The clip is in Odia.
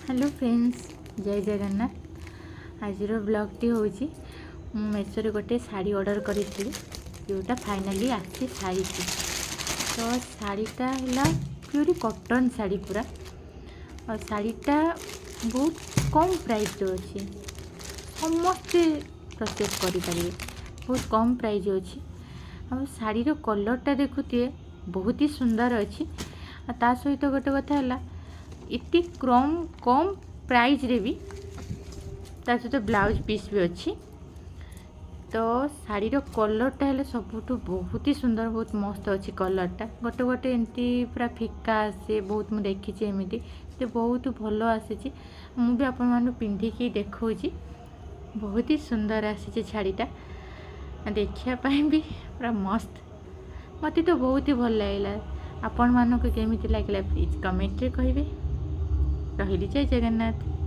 ହ୍ୟାଲୋ ଫ୍ରେଣ୍ଡସ୍, ଜୟ ଜଗନ୍ନାଥ। ଆଜିର ବ୍ଲଗ୍ଟି ହେଉଛି, ମୁଁ ମେସୋରେ ଗୋଟେ ଶାଢ଼ୀ ଅର୍ଡ଼ର କରିଥିଲି, ଯେଉଁଟା ଫାଇନାଲି ଆସି ସାରିଛି। ତ ଶାଢ଼ୀଟା ହେଲା ପିଓର କଟନ୍ ଶାଢ଼ୀ ପୁରା, ଆଉ ଶାଢ଼ୀଟା ବହୁତ କମ୍ ପ୍ରାଇସ୍ରେ ଅଛି। ସମସ୍ତେ ପରଚେସ୍ କରିପାରିବେ, ବହୁତ କମ୍ ପ୍ରାଇସ୍ ଅଛି। ଆଉ ଶାଢ଼ୀର କଲର୍ଟା ଦେଖୁଥିବେ, ବହୁତ ହି ସୁନ୍ଦର ଅଛି। ଆଉ ତା ସହିତ ଗୋଟେ କଥା ହେଲା, ଏତେ କମ୍ କମ୍ ପ୍ରାଇସ୍ରେ ବି ତା ସହିତ ବ୍ଲାଉଜ୍ ପିସ୍ ବି ଅଛି। ତ ଶାଢ଼ୀର କଲର୍ଟା ହେଲେ ସବୁଠୁ ବହୁତ ହି ସୁନ୍ଦର, ବହୁତ ମସ୍ତ ଅଛି କଲର୍ଟା। ଗୋଟେ ଗୋଟେ ଏମିତି ପୁରା ଫିକା ଆସେ, ବହୁତ ମୁଁ ଦେଖିଛି ଏମିତି, ସେ ବହୁତ ଭଲ ଆସିଛି। ମୁଁ ବି ଆପଣମାନଙ୍କୁ ପିନ୍ଧିକି ଦେଖାଉଛି, ବହୁତ ହି ସୁନ୍ଦର ଆସିଛି ଶାଢ଼ୀଟା, ଦେଖିବା ପାଇଁ ବି ପୁରା ମସ୍ତ। ମୋତେ ତ ବହୁତ ହି ଭଲ ଲାଗିଲା। ଆପଣମାନଙ୍କୁ କେମିତି ଲାଗିଲା, ପ୍ଲିଜ୍ କମେଣ୍ଟରେ କହିବେ। ରହିଲି, ଜୟ ଜଗନ୍ନାଥ।